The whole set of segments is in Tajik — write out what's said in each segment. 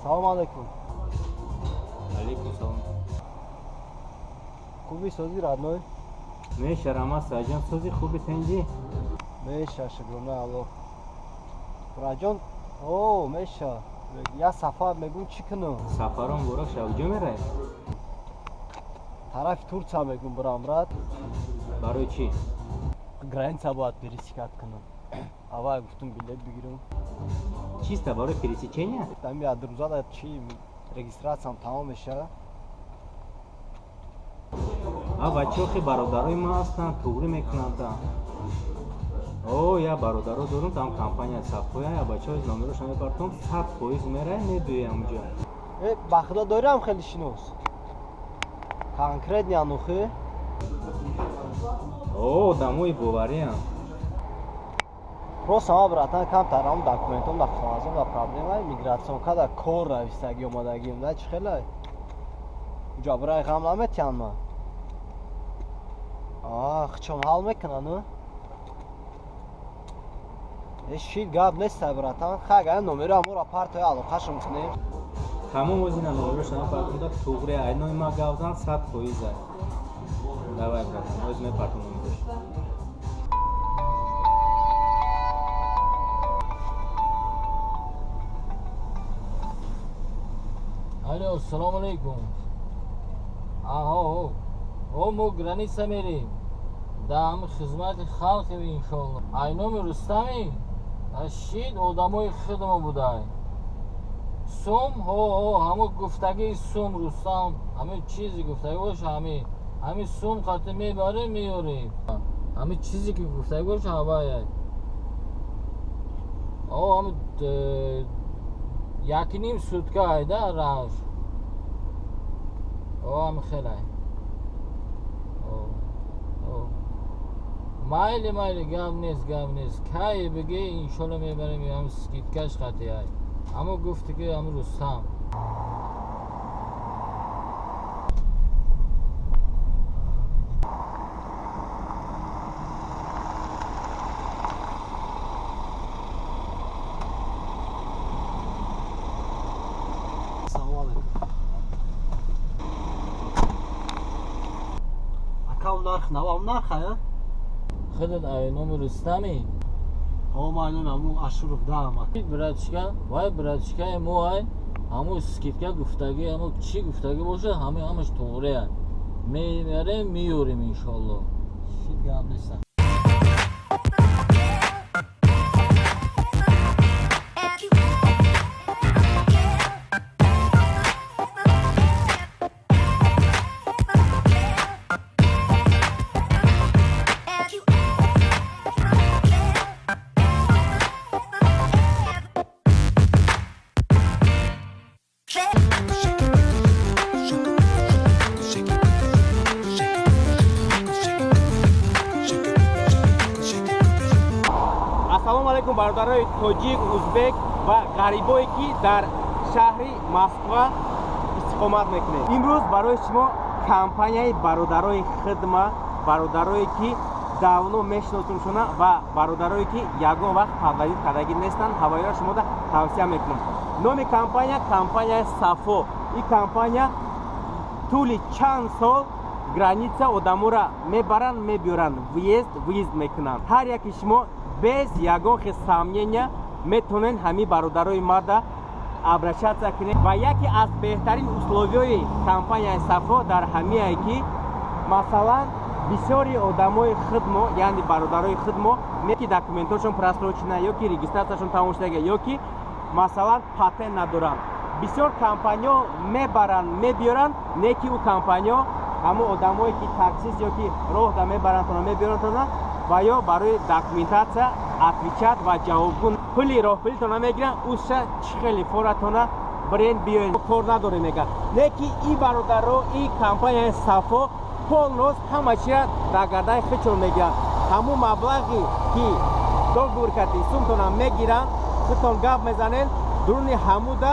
Салом алейкум. Алейкум салом. Хуби сози родной? Меша Рамас аҷон сози хуби тенҷи? Меша шукрона Аллоҳ. Раҷон, о, меша. Я сафар мегум чӣ кунам? Сафарон бура шавҷо мерай? Тарафи Турция мегум бурам, брат. Барои чӣ? Граница бояд пересекать кунам. Аввал гуфтум билет бигирам. Чисто барои пересечения? Там я друзада чи регистрациям тамом мешава. А бачохи бародарои ман ҳастанд, туғрӣ мекунанд. О, я бародаро дорум, там компания Сафоя, я бачаҳо номерошон мепартом, 100% мерай, мебиёям унҷо. Э, ба худо дорам хеле шинос. Конкретно анухи? О, одамои бовариам. Просто ма братан камтар ам документом да қоғазом да проблема миграционка да кор навистагӣ омадагием да чӣ хелай? Уҷа бирай ғам наметиҳанд ма. Ах, чон ҳал мекунанд? Э, шит гап нест, братан. Хай, гай номеро амора партои алоқашон кунем. Тамом озина номерошон партонда туғри айнои ма гавзан 100%. Давай, братан, оз мепартом номерош. Алло, салом алейкум. Аҳо, о, мо граница мерем. Дар хизмати халқем иншоалло. Айноми Рустами? Шид одамои хидмо будай. Сум, ҳо, ҳо, ҳамо гуфтагии сум Рустам, ҳами чизи гуфтагӣ боша, ҳами сум қати мебарем, меёрем. Ҳами чизе ки гуфтагӣ боша, ҳавай. О, ҳами 1.5 сутка айда раш. О, ҳами хелай. О, майли, майли, гап нест, гап нест. Кай бигӣ, иншолло мебарем, ҳам скидкаш қати ай. Ҳамо гуфти ки ҳам Рустам. Салом алейкум. Ака, нарх нава, нарх ая? Худат айноми Рустами? О, ма айноми ҳамун Ашуров даам. Братчика, вай братчикаи мо ай, ҳамун скидка гуфтагӣ, ҳамун чӣ гуфтагӣ боша, ҳами ҳамаш туғри ай. Мебарем, меёрем иншоалло. Шит гап нест. Ассалому алайкум бародарои тоҷик, узбек ва ғарибое ки дар шаҳри Москва истиқомат мекунед. Имрӯз барои шумо компанияи бародарои хидма, бародарое ки давно мешиносумшона ва бародарое ки ягон вақт подводить кардагӣ нестанд, ҳавоиро шумода тавсия мекунам. Номи компания компанияи Сафо. Ин компания тӯли чанд сол граница одаморо мебаранд, мебиёранд, въезд, выезд мекунанд. Ҳар яки шумо без ягон хел сомнения метавонед ҳамин бародарои марда обращаться кунед. Ва яке аз беҳтарин условиҳои компанияи Сафо дар ҳамиае ки масалан бисёри одамои хидмо, яъне бародарои хидмо, ки документҳошон просрочена ё ки регистрацияшон тамом шудага ё ки масалан патент надоранд. Бисёр компаниҳо мебаранд, мебиёранд, не ки ӯ компаниҳо ҳамон одамое ки таксист ё ки роҳда мебарандтона, мебиёрандтона ва ё барои документация отвечать ва ҷавобгӯ пули роҳпулитона мегиранд, уша чӣ хеле форатона бренд биёед, кор надорем мегӯяд. Не ки и бародаро, и компанияи Сафо полност ҳама чира дар гардаи худшон мегиранд. Ҳамун маблағе ки договор карди сумтона мегиранд, худтон гап мезанед, дуруни ҳамуда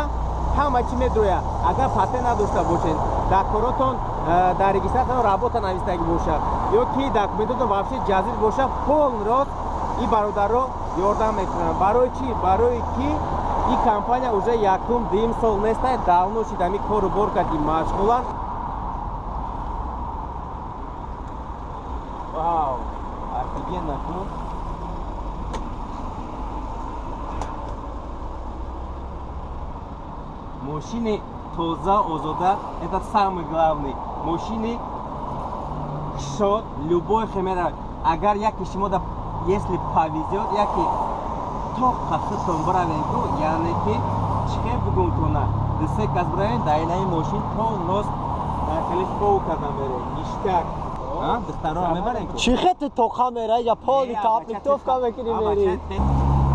ҳама чӣ медрояд. Агар патент надошта бошед, дар коротон дар регистратон работа навистагӣ бошад ё ки документотон вообще ҷазир бошад, полный рост и бародаро ёрдам мекунанд. Барои чӣ? Барои ки Ин компания уже якум дуюм сол нестай, давно шид ҳами кору бор карди машғуланд. Вау, офигенно, ку. Мошини тоза, озода, это самый главный. Мошини шод, любой хемера. Агар яке шумо да, если повезет, яке тоқа худтон биравем ку, яъне ки чихе бугум тона, ду-се кас биравем, дар инаи мошин то нос дар хеле фоу кардан мерем. Ништяк. Духтаро мебарем ку. Чихе ту тоқа мерай, я поли капликтовка мекунӣ мери.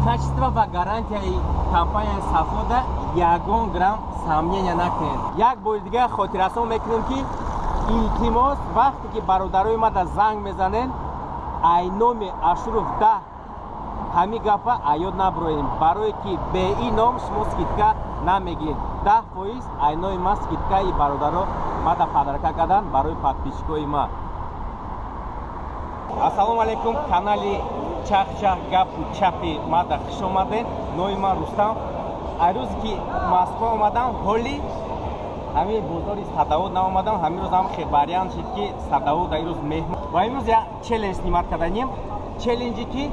Качество ва гарантияи компанияи Сафода ягон грамм сомнения накунед. Як бори дигар хотиррасон мекунем, ки илтимос, вақте ки бародарои мада занг мезанед, ай номи Ашуров 10 ҳамин гапа аёд набуроем, барое ки бе ин ном шумо скидка намегиред. 10% ай номи ма скидкаи бародаро мада подарка кардан барои подписчикои ма. Ассалому алайкум, канали Чах-Чах гапу чапи мада хуш омадед. Номи ман Рустам. Ай рӯзе ки Москва омадам, ҳоли ҳамин бозори Садовод наомадам. Ҳамин рӯз ҳам вариант шид, ки Садовод дар рӯз меҳмон. Ва имрӯз як челлендж снимать карданем. Челленджи ки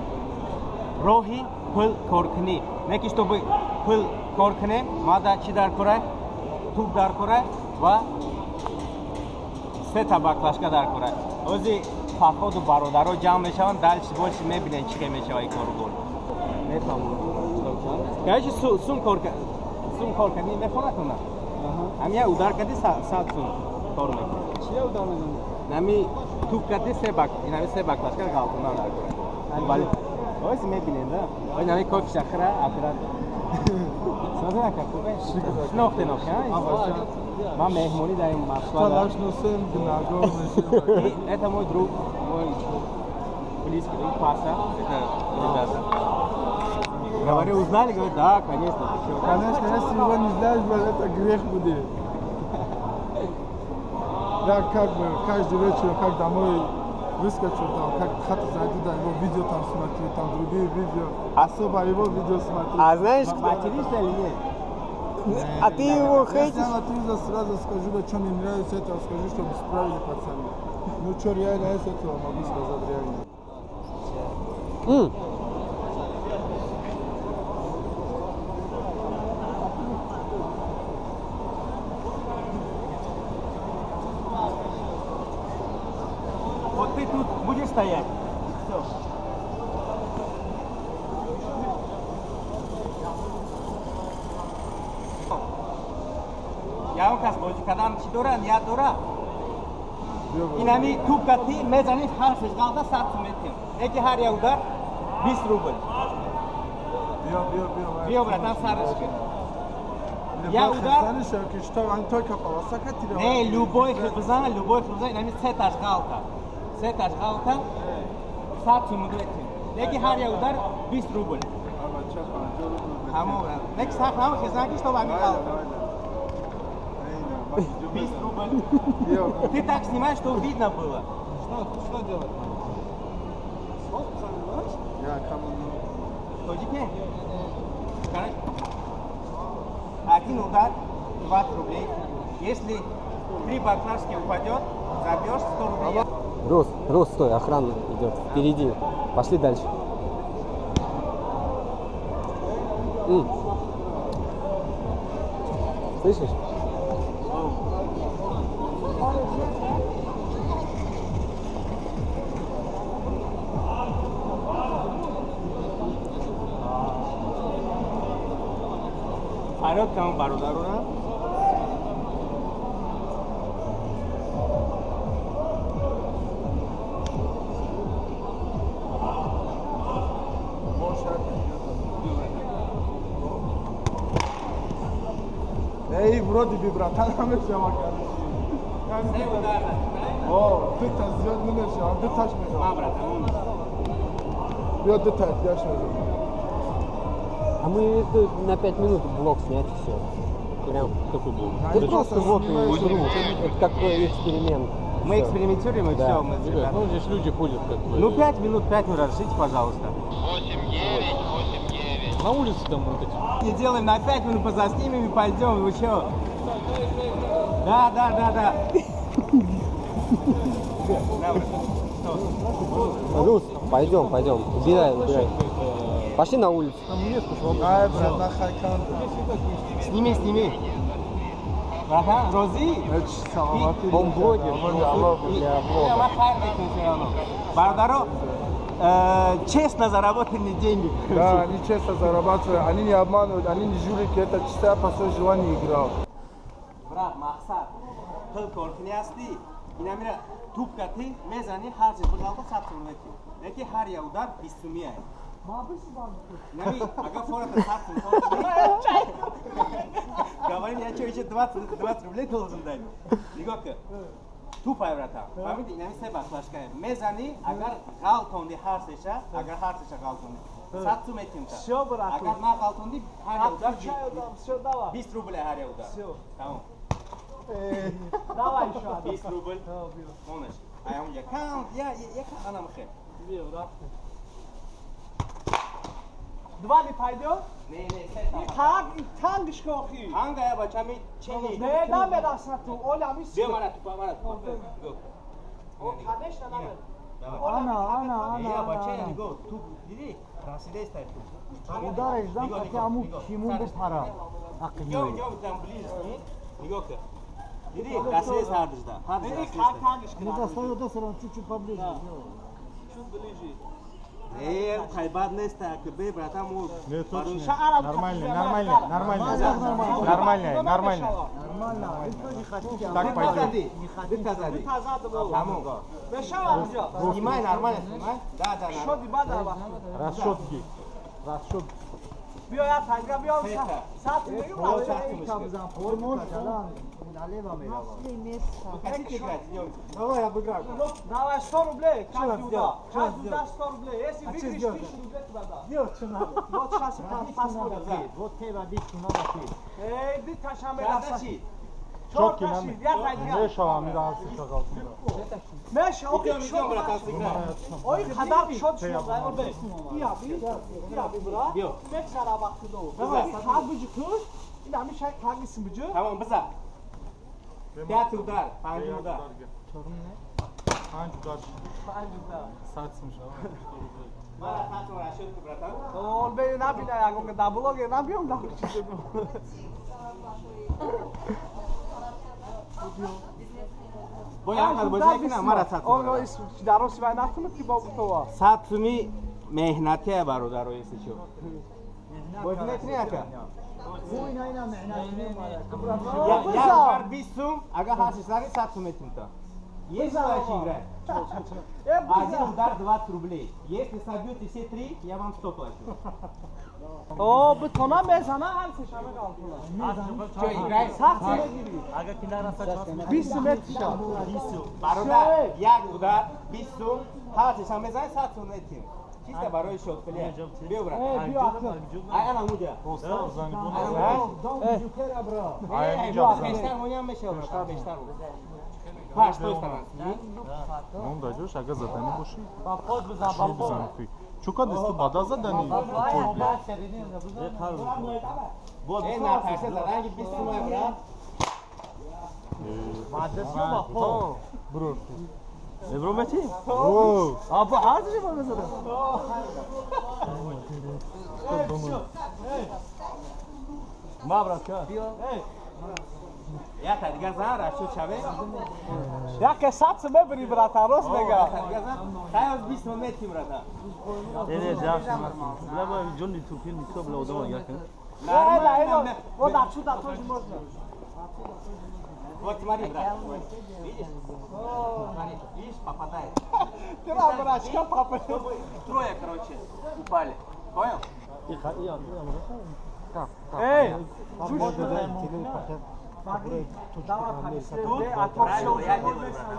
роҳи пул коркунӣ. Не ки чтобы пул кор кунем, мада чӣ дар кора? Туп дар кора ва сета баклажка дар кора. Ози походу бародаро ҷамъ мешаванд, дальше больше мебинем чӣ хел мешава ин корубор. Мефаҳмам. Короче, сум кор кардӣ мефонатона? Ҳам як удар кардӣ 100 сум кор мекунӣ. Чия удар мезанӣ? Нами туп кардӣ се бак, инами се баклажка ғалтона дар кора. Бале. Ози мебинем, да? Ой, нами кофе шахра, оператор. Созана как купе? Шинохте нохе, а? Ман меҳмонӣ дар ин Москва. Это мой друг, мой близкий друг Паша. Это ребята. Говорю, узнали? Говорю, да, конечно. Конечно, если его не знаешь, это грех будет. Я как бы каждый вечер, как домой выскочу, там, как хату зайду, да, его видео там смотрю, там другие видео, особо его видео смотрю. А знаешь, материшься или нет? А ты его хейтишь? Я сам сразу скажу, да, что мне нравится, это скажу, чтобы справили пацаны. Ну, что реально есть, этого могу сказать реально. Вот ты тут будешь стоять? Все. Ягон кас бозӣ кардан чӣ дора, ният дора? Инами туп кати мезанӣ, ҳар сеш ғалта 100 сум метиҳем. Неки ҳар як удар 20 рубл. Биё, братан, сараш кун. Я удар. Не, любой бизан, любой бизан, инами сеташ ғалта. Сеташ ғалта 100 сум метиҳем. Неки ҳар як удар 20 рубл. Ҳамон. Неки сахт ҳам хезан ки чтоб ҳамин ғалта. 20 рублей. Ты так снимаешь, чтобы видно было. Что делать? Я кому? Тоҷике? Короче, один удар 20 рублей. Если 3 баклажки упадет, забьешь 100 рублей. Рус, Рус, стой, охрана идет впереди. Пошли дальше. Слышишь? Фарёд кам бародарона. Эй, вроде бы, братан, намешава, короче. О, дута зиёд намешава, дуташ мешава. Братан. Биё дута дигаш мезанам. А мы это на 5 минут блок снять и все. Прям. Какой блок? Да просто вот это как эксперимент. Мы экспериментируем и да. все. Мы, ребят, ну здесь люди ходят как бы. Ну 5 минут, 5 минут, разрешите, пожалуйста. 8, 9, 8, 9. На улице там вот эти. Не делаем на 5 минут, позаснимем и пойдем, вы чё? Да, да, да, да. Рус, пойдем, пойдем. Убирай, убирай. Пошли на улицу. Ай, брат, нахай кан. Сними, сними. Ага, Рози. Он блогер. Бародаро, честно заработанные деньги. Да, они честно зарабатывают, они не обманывают, они не жулики, это чисто я по своему желанию играл. Брат, мақсад, пул кор кунӣ ҳастӣ, инамира туп кати мезани, ҳар чиз биғалта 100 сум мети. Леки ҳар як удар 20 сумия. Нами, агар фората 100 сум кор кунӣ. Говорим, я что, еще 20 рублей должен дать? Нигоҳ кун. Тупай, братан. Фаҳмидӣ? Инами се баклажка. Мезани, агар ғалтонди ҳар сеша, агар ҳар сеша ғалтонди, 100 сум метим та. Всё, брат. Агар на ғалтонди, ҳар як удар Всё, давай. 20 рублей ҳар як удар. Всё. Тамом. Давай ещё. 20 рубль. Монаш. Ай, онҷа кам, я я анам хел. Два не пойдет? Не, не, се та. Так, танг шкохи. Танга я бачами чени. Не, намерасна ту, оля ми. Биё мана тупа, мана тупа. Конечно, намер. Ана, ана, ана. Я бача, нигоҳ, туп диди? Расидест ай туп. Удариш дам, ки аму кимун бипара. Идём, идём, там ближе. Нигоҳ кун. Диди, расидест ҳар дижда. Ҳар дижда. Ну да, свою досарам чуть-чуть поближе. Чуть ближе. Хайбат нест, ки бе, братан, мо. Нет, точно. Нормально, нормально, нормально. Нормально, нормально. Нормально. Вы тоже хотите. Так пойдет. Ты Тамом. Снимай нормально, снимай. Да, да, Шоди бада вақт. Расчетки. Расчет. Биё я танга биё. Сат мегӯм. Налево мерава. Хотите играть? Идёмте. Давай я обыграю. Давай 100 рублей. Каждый удар. Что Каждый удар сделать? 100 рублей. Если А что выиграешь, сделать? 1000 рублей тебе дам. Делать что надо. Вот сейчас посмотрим. Вот те водичку надо пить. Эй, ди ташам Чарда чи? Чётки Чор нам. ташид, я тайдига. Мешава, ми да се шагалтунда. Меша, охи Идём, идём, братан, сыграем. Ой, қадар шод шуд, ай бе. Ия би, ия би бра. Биё. Мексара вақти ду. Давай. Қад биҷи куш. Ин ҳами шай қагисм биҷи. Тамом, биза. Пятый удар, панҷум удар. Панҷ удар. Панҷ удар. 100 сум шава. Мара 100 сум расчет ку, братан. Ол бе набина ягон да блогер набиём да чизе. Бо як қад бозӣ накунам, мара 100 сум. О, ис дароси вай натунад ки бо бутова. 100 суми меҳнатия, бародаро, если чё. Бозӣ накунӣ, ака? Як удар 20 сум, агар ҳар сесари 100 сум метим та. Есть желающие играть? Один удар 20 рублей. Если собьете все три, я вам 100 плачу. О, бутона мезана ҳар сеша меғалтуна. Чё, играем? Сахт мегири. 20 метр ша. Бародар, як удар 20 сум, ҳар сеша мезанӣ 100 сум метим. Чисто барои шотпилия. Биё, брат. Эй, биё акл. Ай, ана муҷа. Постав зани бо. Ай, бештар моням мешава, брат, бештар. Паш, той сторона. Мон даҷош агар задани бошӣ. Ба под бизан, ба Чӣ под. бизани ту? Чӯ кадист ту бада задани? Э, натарса задан ки 20 сум, ай, брат. Бро. Евро мети? О, А бо ҳар дижи бо мезанам. Ма братка. Як та дигар зан расчет шаве. Яке 100 сум мебири, братан, рост мега. Як та дигар зан. Тай, оз 20 сум метим, братан. Не, не, ҷаш. Бла бо ҷон тупил нисо бла одама якн. Не, не, вот отсюда тоже можно. Вот смотри, брат. Видишь? Смотри, видишь, попадает. Ты на брачка папа. Чтобы трое, короче, упали. Понял? Эй, Правильно я делаю, брат.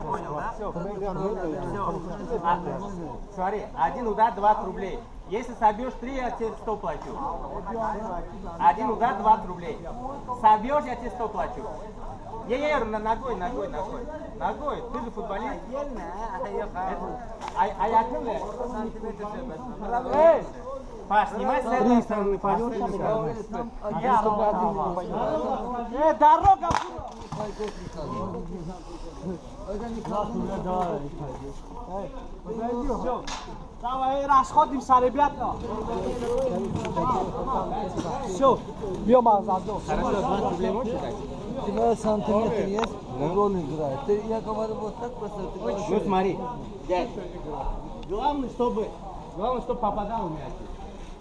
Понял, да? Всё. Смотри, один удар 20 рублей. Если собьешь три, я тебе 100 плачу. Один удар 20 рублей. Собьешь, я тебе 100 плачу. Не, не, ногой, ногой, ногой. Ногой, ты же футболист. А я Эй, Паш, снимай с этой стороны, Паш. Дорога! Давай, расходимся, ребята. Все, бьем заодно. Хорошо, 20 рублей можешь дать? У тебя сантиметр есть? Роль играет. Ты, я говорю, вот так просто. Ну смотри, дядь, главное, чтобы попадал мяч.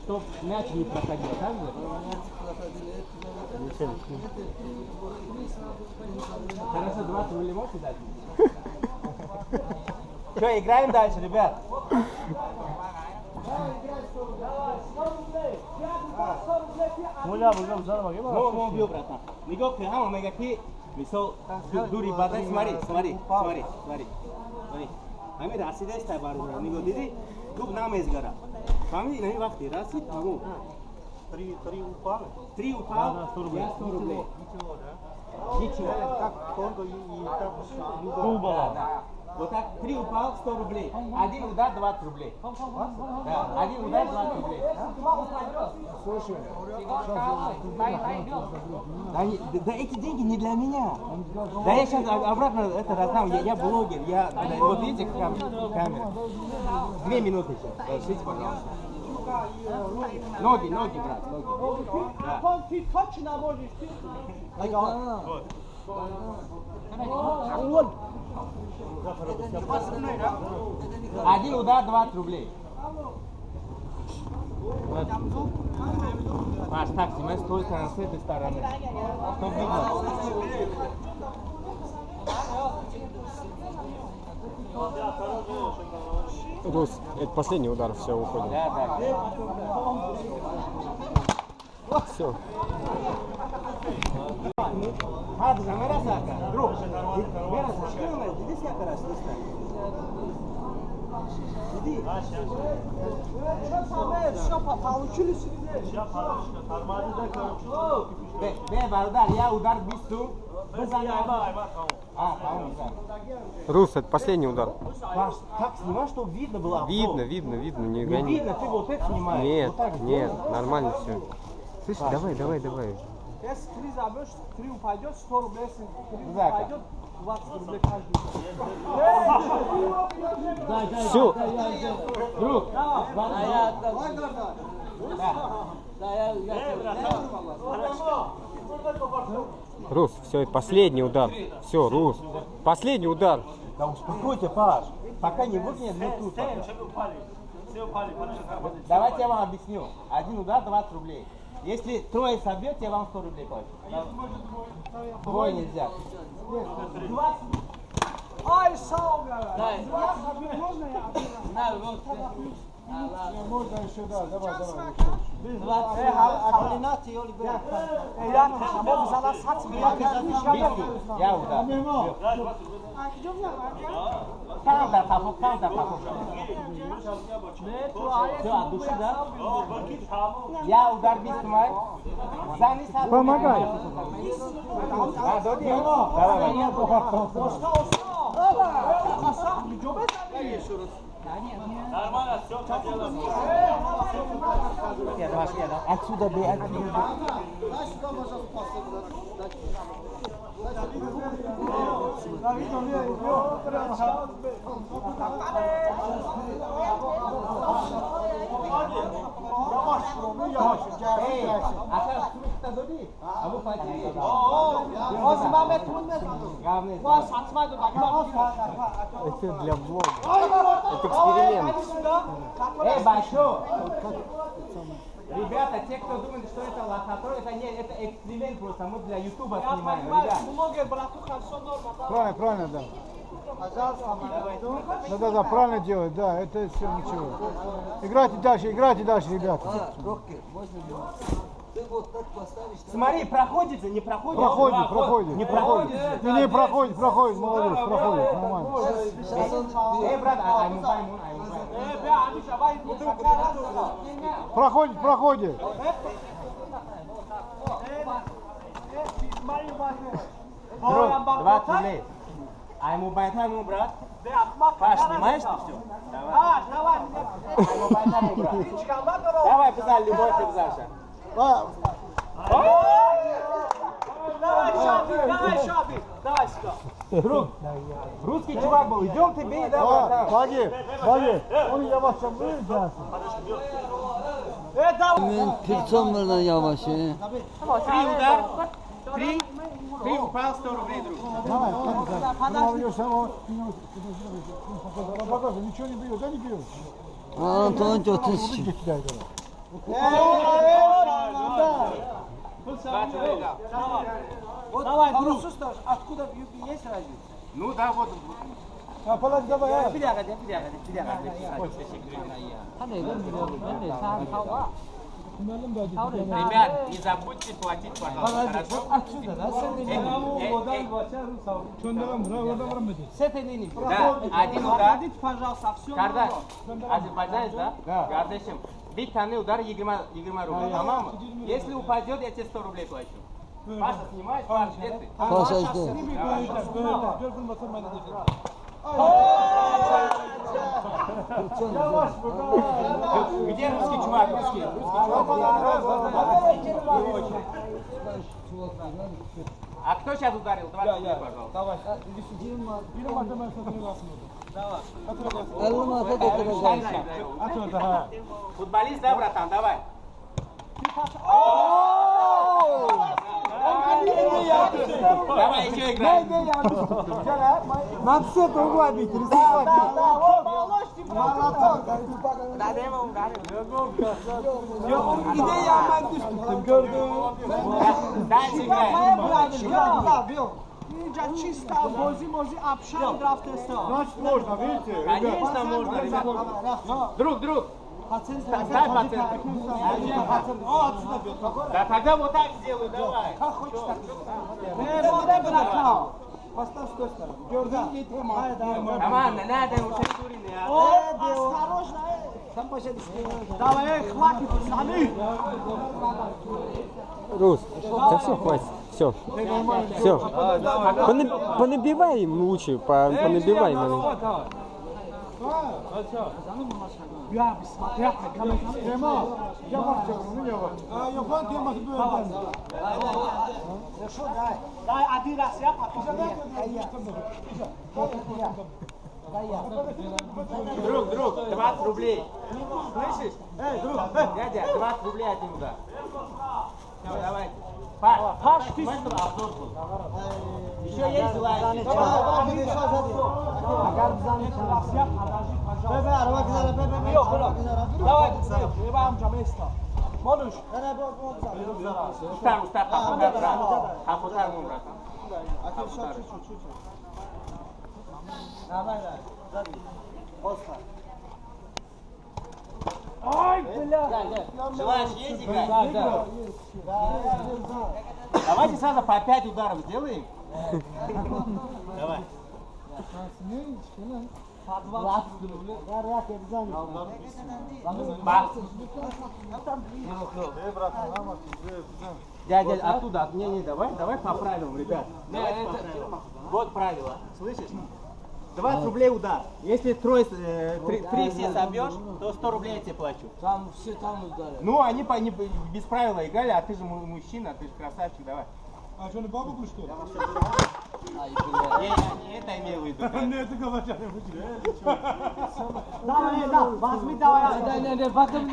Чтоб мяч не проходил, так же? Хорошо, 20 рублей можешь дать? Что, играем дальше, ребят? Мо биё, братан. Нигоҳ кун, ҳама мега ки мисол дури бадан, смотри, смотри, смотри, смотри. Смотри. Ҳамин расидаест бародар. Нигоҳ диди? Туп намезгара. Фаҳмиди? Ин вақти расид, тамом. Три упали. Три упал, я 100 рублей. Ничего, да? Ничего. Так тонко и так грубо. Вот так, 3 упал, 100 рублей. Один удар, 20 рублей. Да, один удар, 20 рублей. Слушай, да, эти деньги не для меня. Да я сейчас обратно это раздам. Я блогер, я... Вот видите, камера. 2 минуты сейчас. Разрешите, пожалуйста. Ноги, ноги, брат, ноги. Да. Ты точно можешь. Один удар, 20 рублей. Паш, так, снимай с той стороны, с этой стороны. Чтоб видно. Рус, это последний удар, все, уходим. Да, да. Все. Рус, это последний удар. Паш, так снимай, чтобы видно было. Видно, видно, видно. Не гони. Видно, ты вот это снимаешь. Нет, вот так нет, нормально все. Слышь, давай, давай, давай. Если 3 забьешь, 3 упадет, 100 рублей, если 3 упадет, 20 рублей каждый. Все. Друг. Рус, все, это последний удар. Все, Рус, последний удар. Да успокойте, Паш. Пока не выгнет, мы тут. Давайте я вам объясню. Один удар 20 рублей. Если трое собьете, я вам 100 рублей плачу. Двое нельзя. 20. Ай, сауга! Можно еще, да, давай, давай. Я удар. Там дар тафо, там дар тафо. Все, от души, да? Я удар 20 май. Помогай. Да, доди. Давай, Нормально, все поделано. Отсюда бей, отсюда бей. Это для блога. Это эксперимент. Эй, большой! Ребята, те, кто думает, что это лохотрон, это не, это эксперимент просто. Мы для Ютуба снимаем, ребят. Правильно, правильно, да. Да, да, да, правильно делает, да, это все ничего. Играйте дальше, ребята. Смотри, проходит же, не проходит? Проходит, проходит. Не проходит? Не, не проходит, проходит, молодец, проходит, нормально. Эй, брат, проходит, проходит. 20 рублей. А ему байтайму, брат? Паш, снимаешь ты все? Давай. Давай, давай, бизан, любой ты бизанша. Давай, Шаби, давай, Шаби. Давай сюда. Друг, русский чувак был, идем ты бей, да, братан. Баги, Баги, он yavaş yapmıyor. Men pirçon bilan yavaş. Три удар, три упал, 100 рублей, друг. Давай, ничего не бьет, да не бьет. Антон götürsün. Давай, друг. Откуда в юбке есть разница? Ну да, вот. Давай. Ребят, не забудьте платить, пожалуйста, хорошо? Да, один удар. Пожалуйста, все. Kardeş, азербайджанец, да? Да. Kardeşim, bir tane удар 20 рублей, tamam mı? Если упадет, я тебе 100 рублей плачу. Паша, снимаешь? Паша, где ты? Паша, жди. Где русский чувак? Русский чувак. А кто сейчас ударил? 20 рублей, пожалуйста. Давай. Футболист, да, братан? Давай. Давай еще играй. Нам все другое бить. Дальше играй. Значит, можно, видите? Конечно, можно, ребят. Друг, друг. Ставь по центру. Да тогда вот так сделай, давай. Как хочешь, так. Поставь с той стороны. Команда, надо уже куриный. Осторожно. Давай, хватит, пацаны. Рус, да все, хватит. Все. Все. Понабивай им лучше, понабивай им. Друг, друг, 20 рублей. Слышишь? Эй, друг, дядя, 20 рублей один удар. Все, давай. Паш, Паш, ты обзор был. Еще есть желающие? Давай, Устар, устар, хафутар, брат. Хафутар, мой брат. Ай, бля! Желаешь есть играть? Да, да. Давайте сразу по 5 ударов сделаем. Давай. Дядя, оттуда, не, не, давай, давай по правилам, ребят. Давай по правилам. Вот правило, слышишь? 20 рублей удар. Если три все собьешь, то 100 рублей я тебе плачу. Там все там ударят. Ну, они без правила играли, а ты же мужчина, ты же красавчик, давай. А что, не бабу что ли? Я не это имел в виду. Нет, это говорят, не буду. Давай, да, возьми, давай. Да, не, не, потом.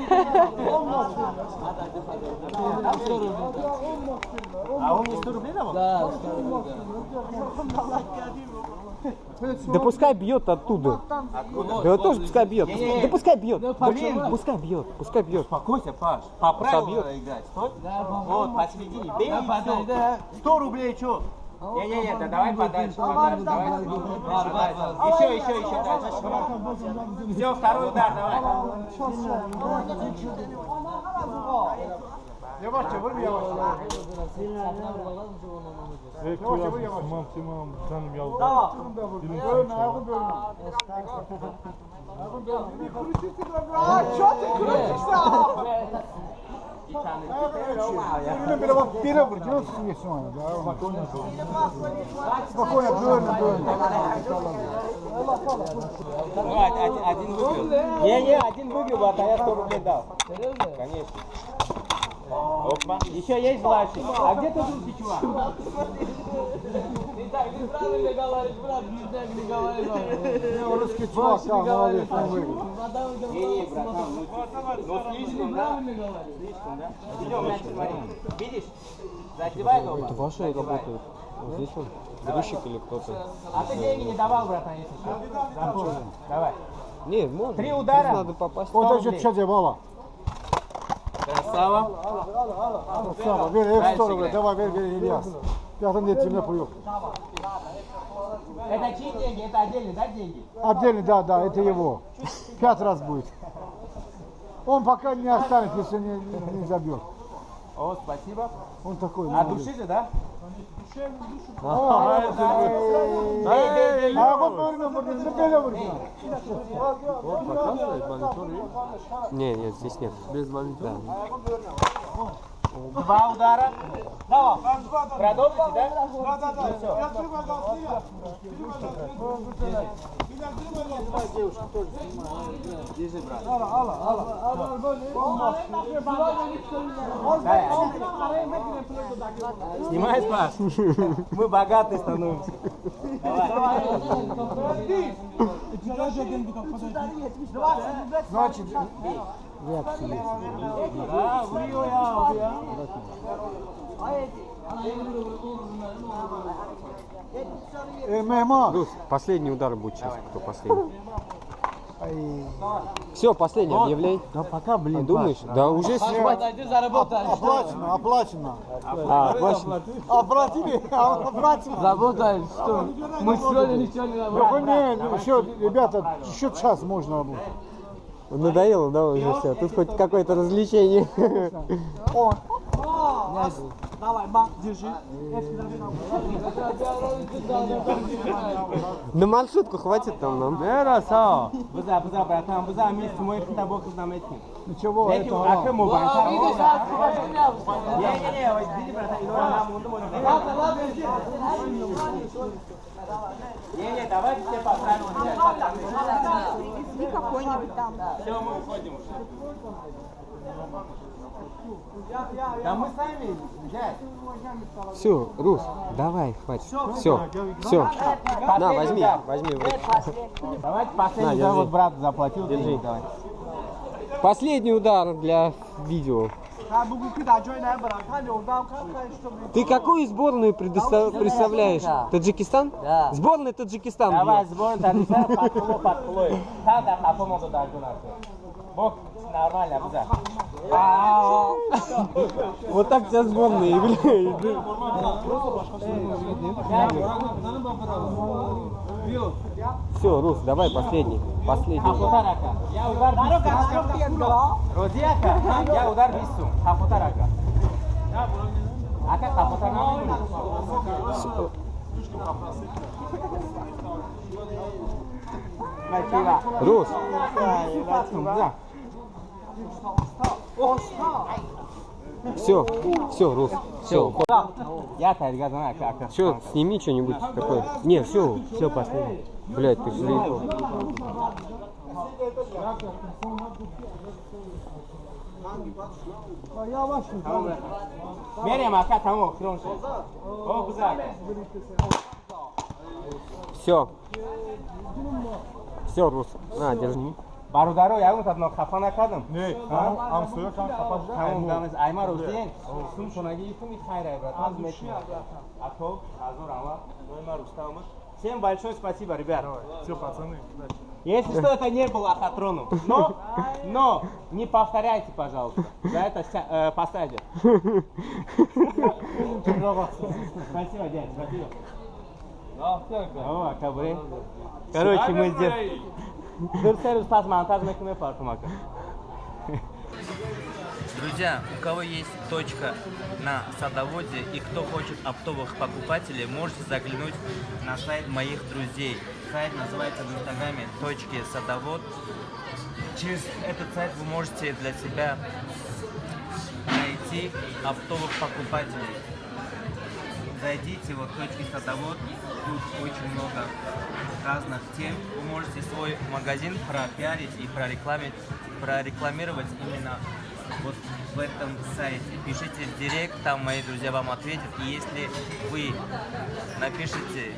А он мне 100 рублей давал? Да, 100 рублей. Да пускай бьет оттуда. Откуда? Да тоже пускай бьет. Да пускай бьет. Блин, пускай бьет. Пускай бьет. Успокойся, Паш. По правилам надо играть. Стой. Вот, посередине. Бей и все. 100 рублей, что? Не-не-не, да давай подальше, подальше, давай. Еще, еще, еще дальше. Все, второй удар, давай. Yavaşça vur, yavaşça. Yavaşça vur, yavaşça. Tamam. А, что ты крутишься? Спокойно, правильно, правильно. Один выиграл. Не, один выиграл, брат, а я 100 рублей дал. Серьезно? Конечно. Опа. Еще есть желающие? А где тот русский чувак? Ты так неправильно говоришь, брат, ты так не говоришь. Русский чувак, да, молодец, он выиграл. Не, братан, ну слишком, да? Слишком, да? Идем, мяч, смотри. Видишь? Задевай дома. Это ваши работают? Вот здесь он? Грузчик или кто-то? А ты деньги не давал, братан, если что. Запомни. Давай. Не, можно. Три удара. Просто надо попасть. Вот это что делала? Красава. Красава. Вер, F100, давай, вер, вер, Ильяс. Я там нет, земля поехал. Это чьи деньги? Это отдельные, да, деньги? Отдельно, да, это его. 5 раз будет. Он пока не останется, если не забьет. О, спасибо. Он такой. А души же, да? Вот показывает монитор. Не, нет, здесь нет. Без монитора? Да. 2 удара. Давай. Продолжите, да? Да. Держи, брат. Снимай, Паш. Мы богатые становимся. Значит, Рус, последний удар будет сейчас, кто последний. Все, последний объявляй. Да пока, блин. А думаешь? Да уже снимать. Оплачено, оплачено. А, оплачено. Оплатили, оплачено. Работаешь, что? Мы сегодня ничего не работаем. Не, еще, ребята, еще час можно работать. Надоело, да, уже все. Тут хоть какое-то развлечение. Давай, ба, держи. На маршрутку хватит там нам. Быза, братан, быза, вместе мой тобой знаметник. Ничего, это... Не-не-не, види, братан, не-не, давайте все по правилам. Привезли какой-нибудь там. Все, мы уходим уже. Да мы сами, дядь. Все, Рус, давай, хватит. Все, все. На, возьми, возьми. Давайте последний удар, вот брат заплатил. Держи. Давай. Последний удар для видео. Ты какую сборную представляешь? Таджикистан? Да. Сборная Таджикистан. Давай, сборная Таджикистан, подплой. Бог, нормально, бза. Вот так вся сборная играет. Все, Рус, давай последний. Последний. Я удар Розияка, я удар бису. Хапутарака. Ака хапутарака. Рус. Все, все, Рус, все. Все, сними что-нибудь такое. Не, все, все, последний. Блять, ты же заебал. Все. Все, Рус, на, держи. Бародаро, ягон тадно хафа накардам. Не, ҳамсоя кам хафа шуда. Тамом дамес айма рӯзен. Сум шонаги туми хайра, брат. Аз мети. Ато, азор ама. Ноима Рустамов. Всем большое спасибо, ребят. Все, пацаны, удачи. Если что, это не было лохотроном. Но не повторяйте, пожалуйста. За это посадят. Спасибо, дядя, спасибо. О, кабре. Короче, мы здесь. Друзья, у кого есть точка на садоводе и кто хочет оптовых покупателей, можете заглянуть на сайт моих друзей. Сайт называется в инстаграме «Точки садовод». Через этот сайт вы можете для себя найти найти оптовых покупателей. Зайдите вот в точки «Садовод», тут очень много разных тем. Вы можете свой магазин пропиарить и прорекламировать именно вот в этом сайте. Пишите в директ, там мои друзья вам ответят. И если вы напишите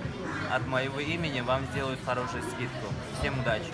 от моего имени, вам сделают хорошую скидку. Всем удачи!